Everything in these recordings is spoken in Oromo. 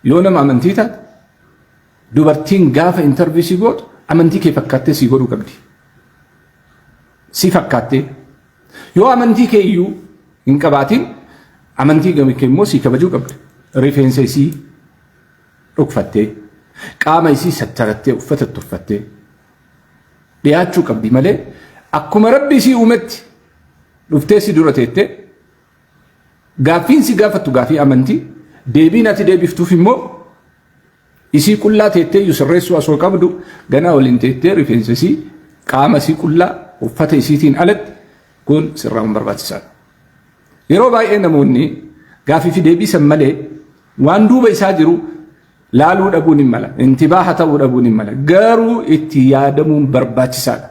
Yoo nama amantii taate dubartiin gaafa interview si gootu amantii kee fakkaattee si godhuu qabdi. Si fakkaattee. Yoo amantii kee iyyuu hin qabaatin amantii kee immoo si kabajuu qabdi. Rifeensa isii dhokfattee qaama isii sattarattee uffata itti uffattee dhiyaachuu qabdi malee akkuma rabbi isii uumetti dhuftee si dura teettee gaaffiin si gaafattu gaafii amantii deebiin ati deebiftuuf immoo isii qullaa teettee iyyuu sirreessuu osoo qabdu ganaa waliin teettee rifeensa isii qaama isii qullaa uffata isiitiin alatti kun sirraa'uun barbaachisaadha. Yeroo baay'ee namoonni gaafii fi deebii san malee waan duuba isaa jiru laaluu dhabuun hin mala, intibaaha ta'uu dhabuun hin mala. Garuu itti yaadamuun barbaachisaadha.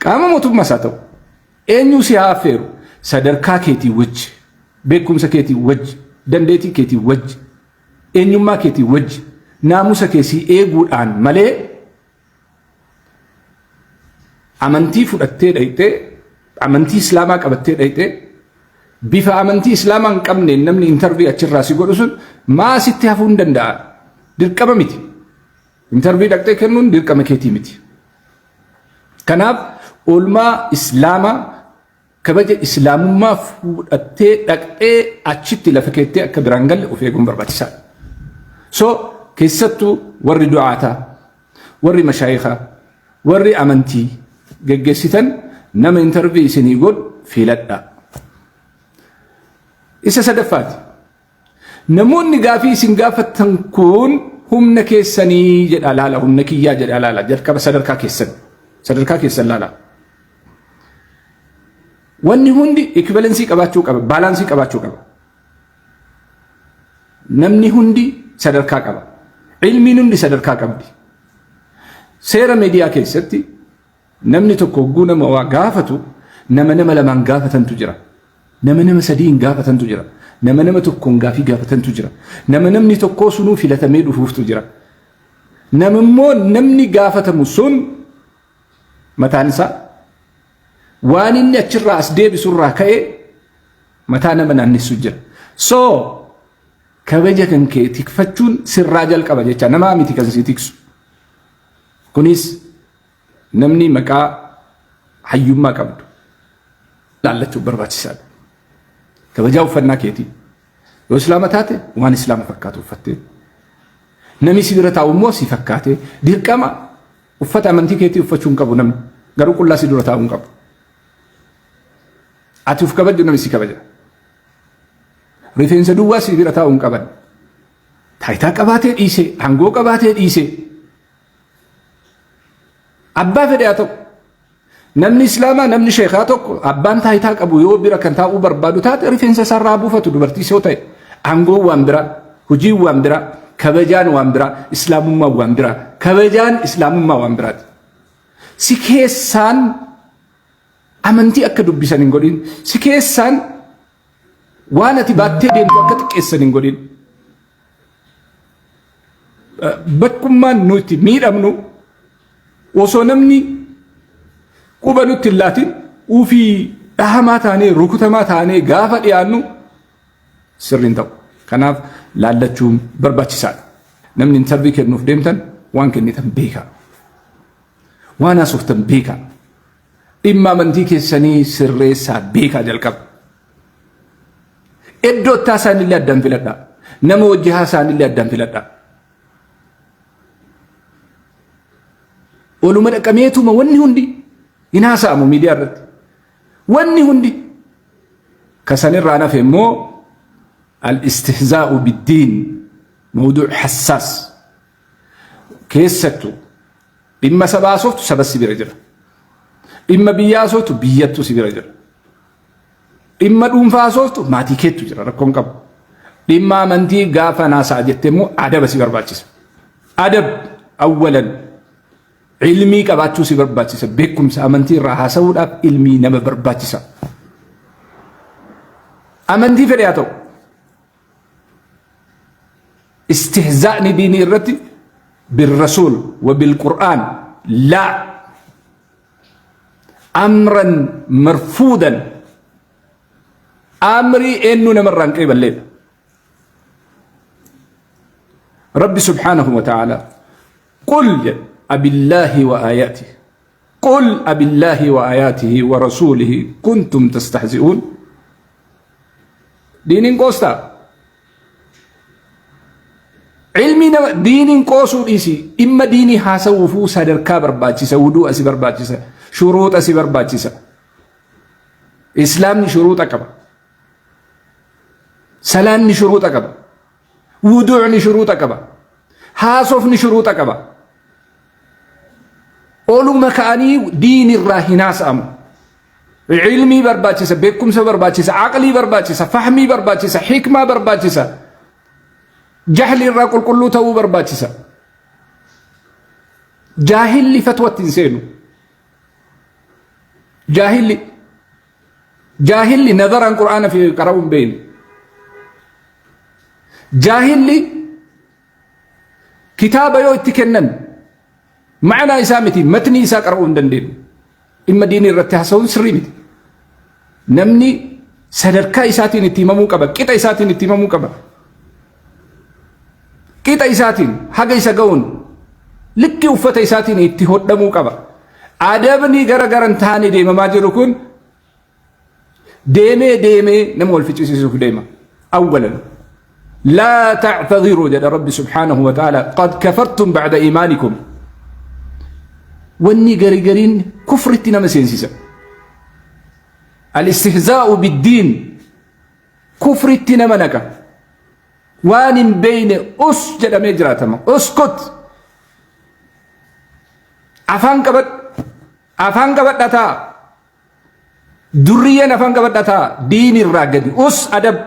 Qaama mootummaas haa ta'u, eenyuu si haa affeeru, sadarkaa keetii wajji, beekumsa keetii wajji, dandeettii keetii wajji, eenyummaa keetii wajji, naamusa kee si eeguudhaan malee amantii fudhattee dhayxee amantii islaamaa qabattee dhayxee bifa amantii islaamaa hin qabneen namni intarvii achirraa si godhu sun maa sitti hafuu hin danda'a. Dirqama miti. Intarvii dhaqxee kennuun dirqama keetii miti. Kanaaf oolmaa islaamaa kabaja islaamummaa fuudhattee dhaqxee achitti lafa keettee akka biraan galle of eeguun barbaachisaadha. So keessattuu warri du'aataa, warri mashaayikaa, warri amantii geggeessitan nama intarvii isinii godhu filadhaa. Isa sadaffaati. Namoonni gaafii isin gaafattan kun humna keessanii jedha laala, humna kiyyaa jedha laala, jalqaba sadarkaa keessan. Sadarkaa keessan laala. Wanni hundi equivalency qabaachuu qaba, baalaansii qabaachuu qaba. Namni hundi sadarkaa qaba. Ilmiin hundi sadarkaa qabdi. Seera miidiyaa keessatti namni tokko hogguu nama waa gaafatu nama nama lamaan gaafatantu jira. Nama nama sadiin gaafatantu jira. Nama nama tokkoon gaafii gaafatantu jira. Nama namni tokkoo sunuu filatamee dhufuuftu jira. Nama immoo namni gaafatamu sun mataan isaa waan inni achirraa as deebisurraa ka'ee mataa nama naannessu jira. So kabaja kan kee tikfachuun sirraa jalqaba jecha namaa miti kan si tiksu. Kunis namni maqaa hayyummaa qabdu laallachuun barbaachisaadha. Kabajaa uffannaa keetii. Yoo islaama taate waan islaama fakkaatu uffattee. Namni si bira taa'u immoo si fakkaatee dirqama uffata amantii keetii uffachuu hin qabu namni. Garuu qullaa si dura taa'uu hin qabu. Ati of kabajju namni si kabaja. Rifeensa duwwaa si bira taa'uu hin qaban. Taayitaa qabaatee dhiisee, aangoo qabaatee dhiisee. Abbaa fedhe haa ta'u. Namni Islaamaa namni sheekaa tokko abbaan taayitaa qabu yoo bira kan taa'uu barbaadu taate rifeensa isaarraa buufatu dubartiis yoo ta'e aangoon waan biraa, hojiin waan biraa, kabajaan waan biraa, islaamummaan waan biraa, kabajaan islaamummaa waan biraati. Si keessaan amantii akka dubbisan hin godhin, si keessaan waan ati baattee deemtu akka xiqqeessan hin godhin. Bakkummaan nuti miidhamnu osoo namni quba nutti hin laatin ufii dhahamaa taanee rukutamaa taanee gaafa dhiyaannu sirriin ta'u. Kanaaf laallachuun barbaachisaadha. Namni intarvii kennuuf deemtan waan kennitan beekaa. Waan haasoftan beekaa. Dhimma amantii keessanii sirreessaa beekaa jalqaba. Iddoo itti haasa'an illee addaan filadhaa. Nama wajji haasa'an illee addaan filadhaa. Waluma dhaqameetuma wanni hundi hin haasa'amu miidiyaa irratti. Wanni hundi kasanirraa nafe immoo al-istihzaa'u biddiin mawduu hassaas keessattuu dhimma sabaa haasoftu saba si bira jira. Dhimma biyyaa haasoftu biyyattu si bira jira. Dhimma dhuunfaa haasoftu maatii keettu jira rakkoon qabu. Dhimma amantii gaafa naasa'a jettee immoo adaba si barbaachisa. Adab awwalan ilmii qabaachuu si barbaachisa. Beekumsa amantii irraa haasa'uudhaaf ilmii nama barbaachisa. Amantii fedhe haa ta'u. Istihzaa'ni diinii irratti birrasuul wa bilqur'aan laa amran marfuudan amrii eenyuu namarraa hin qeeballeedha. Rabbi subhaanahu wa ta'ala qul jedhe abillaahi wa aayaatihi qul abillaahi wa aayaatihi wa rasuulihi kuntum tastahzi'uun. Diiniin qoostaa? Ilmi nama diiniin qoosuu dhiisi, dhimma diinii haasawuufuu sadarkaa barbaachisa, wuduu'a si barbaachisa, shuruuxa si barbaachisa. Islaamni shuruuxa qaba. Salaanni shuruuxa qaba. Wuduucni shuruuxa qaba. Haasofni shuruuxa qaba. Oluma ka'anii diinirraa hin haasa'amu. Ilmii barbaachisa, beekumsa barbaachisa, aqlii barbaachisa, fahmii barbaachisa, hikmaa barbaachisa. Jahli irraa qulqulluu ta'uu barbaachisa. Jaahilli fatwatti hin seenu. Jaahilli jaahilli nadaraan Qur'aana fi qara'uu hin beekne. Jaahilli kitaaba yoo itti kennan ma'anaa isaa miti matnii isaa qara'uu hin dandeenyu. Dhimma diinii irratti haasa'uun sirrii miti. Namni sadarkaa isaatiin itti himamuu qaba, qixa isaatiin itti himamuu qaba. Qixa isaatiin haga isa ga'uun likki uffata isaatiin itti hodhamuu qaba. Adabni gara garan taane deemamaa jiru kun deemee deemee nama wal ficcisiisuuf deema. Awwalan laa ta'tadhiruu jedha Rabbi subhaanahu wa ta'ala qad kafartum ba'da iimaanikum. Wanni gari gariin kufritti nama seensisa. Al-istihzaa'u biddiin kufritti nama naqa. Waan hin beeyne us jedhamee jiraatama. Uskut. Afaan qabadhu. Afaan qabadha ta'a. Durriyyeen afaan qabadha ta'a. Diin irraa gadi. Us adab.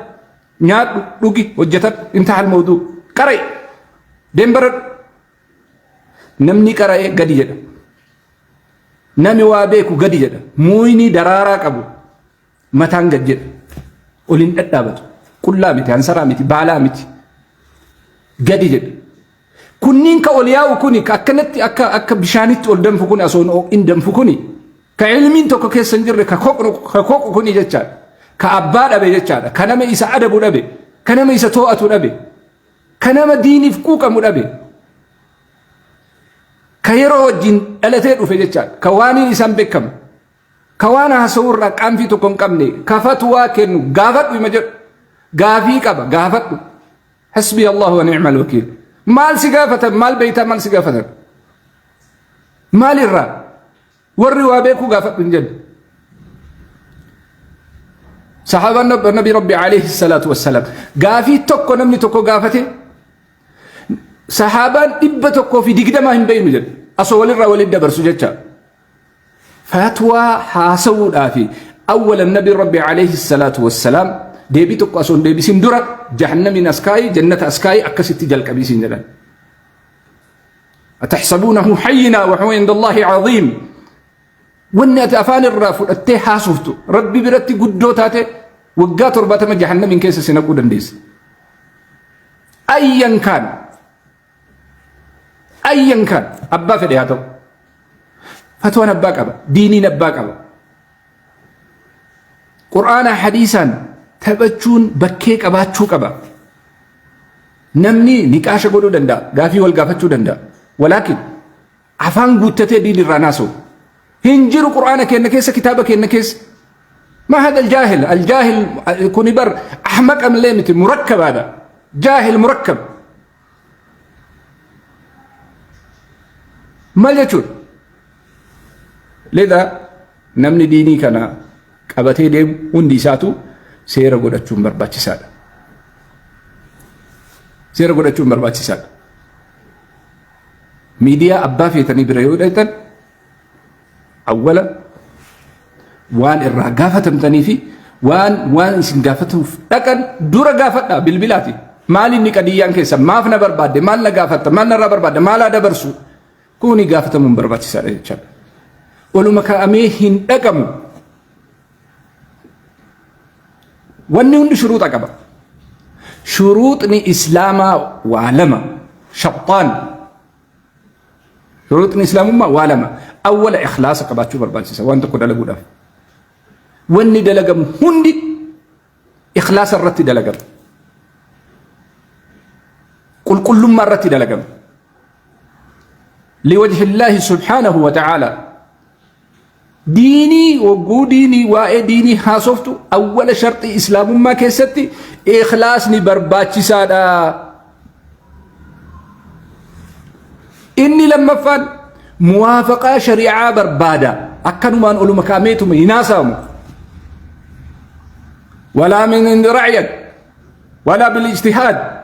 Nyaadhu, dhugi, hojjetadhu. Intaha al-mawduu. Qara'i. Deem baradhu. Namni qara'e gadi jedha. Nami waa beeku gadi jedha. Muuyni daraaraa qabu mataan gad jedha. Ol hin dhadhaabatu. Qullaa miti, hansaraa miti, baalaa miti. Gadi jedha. Kunniin ka ol yaa'u kuni ka akkanatti akka akka bishaanitti ol danfu kuni osoo hin oo'in danfu kuni ka ilmiin tokko keessa hin jirre ka koqu kuni jechaadha. Ka abbaa dhabe jechaadha. Ka nama isa adabu dhabe. Ka nama isa too'atu dhabe. Ka nama diiniif quuqamu dhabe. Ka yeroo wajjin dhalatee dhufe jechaadha. Ka waaniin isaan beekamu. Ka waan haasa'u irraa qaanfii tokko hin qabne. Ka fatwaa kennu gaafadhu hima jedhu. Gaafii qaba gaafadhu. Hasbii Allahu wa ni'mal wakiil. Maal si gaafatan maal beeytaa maal si gaafatan? Maal irraa? Warri waa beekuu gaafadhu hin jennu. Sahaabaan Nabi Rabbi alayhi salaatu wassalaam gaafii tokko namni tokko gaafate sahaabaan 120 hin beeynu jedhu. Asoo walirraa walitti dabarsu jecha. Fatwaa haasawuudhaafi awwala Nabi Rabbi alayhi salaatu wassalaam deebii tokko osoo hin deebisin dura jahannamiin as kaayi jannata as kaayi akkasitti jalqabii siin jedhan. Atahsabuunahu hayyinaa wa huwa inda Allaahi caziim. Wanni ati afaan irraa fudhattee haasoftu Rabbi biratti guddoo taate waggaa 70 jahannamiin keessa si naquu dandeessa. Ayyan kaan Ayyan kan abbaa fedhe haa ta'u. Fatwaan abbaa qaba. Diiniin abbaa qaba. Qur'aana hadiisaan taphachuun bakkee qabaachuu qaba. Namni niqaasha godhuu danda'a. Gaafii wal gaafachuu danda'a. Walaakin afaan guuttatee diin irraa naasa'u. Hin jiru Qur'aana keenya keessa kitaaba keenya keessa. Ma hada aljaahil aljaahil kuni bar ahmaqa malee miti murakkabaadha. Jaahil murakkab. Maal jechuudha? Lida namni diinii kana qabatee deemu hundi isaatu seera godhachuun barbaachisaadha. Seera godhachuun barbaachisaadha. Miidiyaa abbaa feetanii bira yoo dhaqxan awwala waan irraa gaafatamtanii fi waan waan isin gaafatuuf dhaqan dura gaafadhaa bilbilaati. Maal inni qadiyyaan keessa maaf na barbaadde maal na gaafatta maal narraa barbaadde maal haa dabarsu kuni gaafatamuun barbaachisaadha jechaadha. Oluma kaa'amee hin dhaqamu. Wanni hundi shuruuxa qaba. Shuruuxni islaamaa waa lama. Sharxaan. Shuruuxni islaamummaa waa lama. Awwala ikhlaasa qabaachuu barbaachisa waan tokko dalaguudhaaf. Wanni dalagamu hundi ikhlaasa irratti dalagama. Qulqullummaa irratti dalagama. Liwajhillaahi subhaanahu wa ta'aalaa. Diinii wogguu diinii waa'ee diinii haasoftu awwala sharxii islaamummaa keessatti ikhlaasni barbaachisaadha. Inni lammaffaan muwaafaqaa shari'aa barbaada. Akkanumaan oluma ka'ameetuma hin haasa'amu. Walaa min indi ra'yak walaa bil ijtihaad.